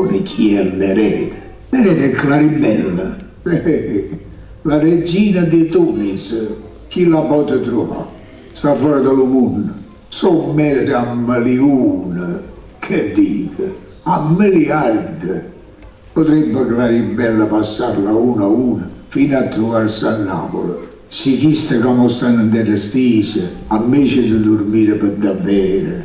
buono chi è l'erede. L'erede è Claribella, la regina de Tunis, chi la pote truvà? Sta fora de lu munno, s' 'o mmereta a meliune, che dico, a meliarde. Potrebbe Claribella passarla a uno a uno fino a truvarse a Napule. Si chiste ca mo stanno 'nterra stise, ammece de durmire pe davvero,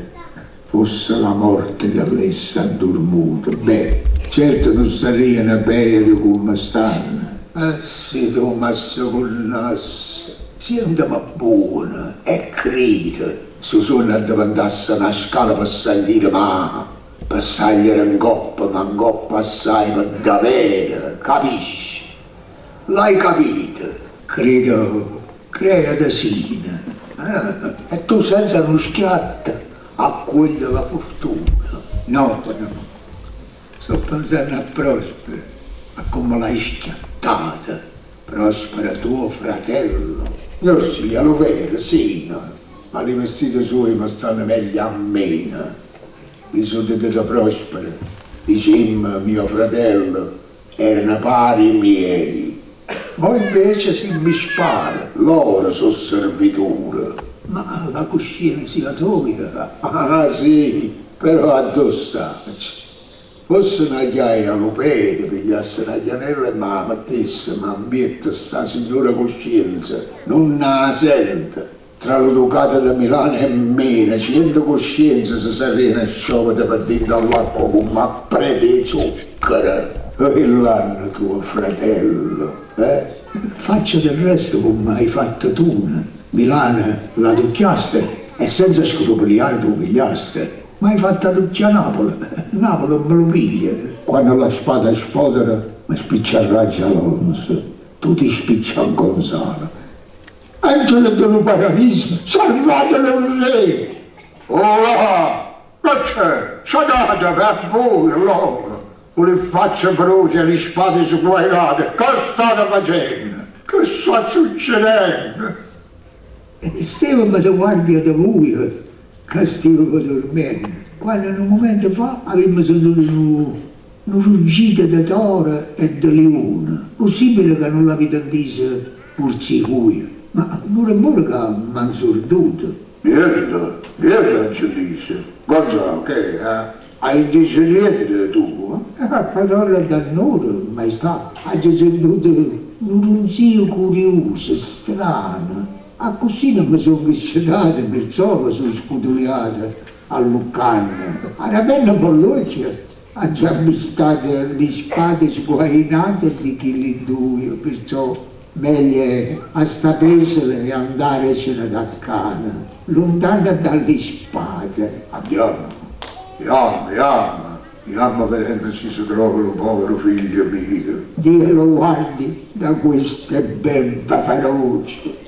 fosse la morte che l'esse addurmuto, beh, certo nun starriano pejo de cumme stanno. E si tu m'assecunnasse, sienteme bbuono e cride, stu suonno addeventasse na scala pe saglire ma pe sagliere 'ncoppa, ma 'ncoppa assaje pe davvero, capisci? L'hai capito? Credo, credo de sì. E tu senza nu schiatto accuoglie la furtuna. No, no, sto penzanno a Prospero, a comme l'hai schiattata. Prospero tuo fratello. Gnorsì, è lo vero, sì, ma li vestite suoje me stanno meglio a meno. Li suddite de Prospero, dicimmo, mio fratello, erano pari miei. Mo invece si mi spara, loro so' serviture. Ma la cuscienzia toja, ah sì, però addò stace? Fosse na chiaia a lu pede, pigliasse na chianella e m' 'a mettesse, ma 'mpietto sta signora cuscienza nun 'a sente. Tra lu Ducato de Milano e mene, ciento cuscienze se sarriano sciovete pe dinto all'acqua comm' a prete 'e zuccaro. Chill'anno tuo fratello, eh? Faccia del resto comm' hai fatto tune, Milano l'aducchiaste e senza scrupuliare t' 'o pigliaste. M'hai fatto aducchià Napule, Napule me lu piglio. Quanno la spada sfodera me spicciarraggio Alonso, tu ti spiccia a Gonzalo. Angelo de lu Paraviso, salvate lu Rre! Olà! Che c'è? Sciatate pe vui, lloco, cu li ffacce feroce e li spade sguainate, che state facenno? Che sta succedenno? Stevemo de guardia de vuje ca stevemo durmenno, quanno nu mumento fa avimmo sentuto nu nu ruggito de toro e de lione, possibile ca nun l'avite ntiso purzì vuje? Ma nu remmore ca m'ha nzurduto. Niente, niente aggio ntiso. Gonzà, che è? Hai ntiso niente tu? A Madonna d'annore, maestà, aggio sentuto nu runzio curiuso, strano. Accussì nun me songo scetato, perzò me so' scutuliato alluccanno. Arapenno po' ll'uocchie, aggio ammistato li spade sguainate di chilli duje, perzò meglio è a stapersele e andaresene da ccà, luntano da li spade. Andiamo, jammo, jammo, jammo vedenno si se trova lu povero figlio mio. Dio lo guardi da queste belve feroci.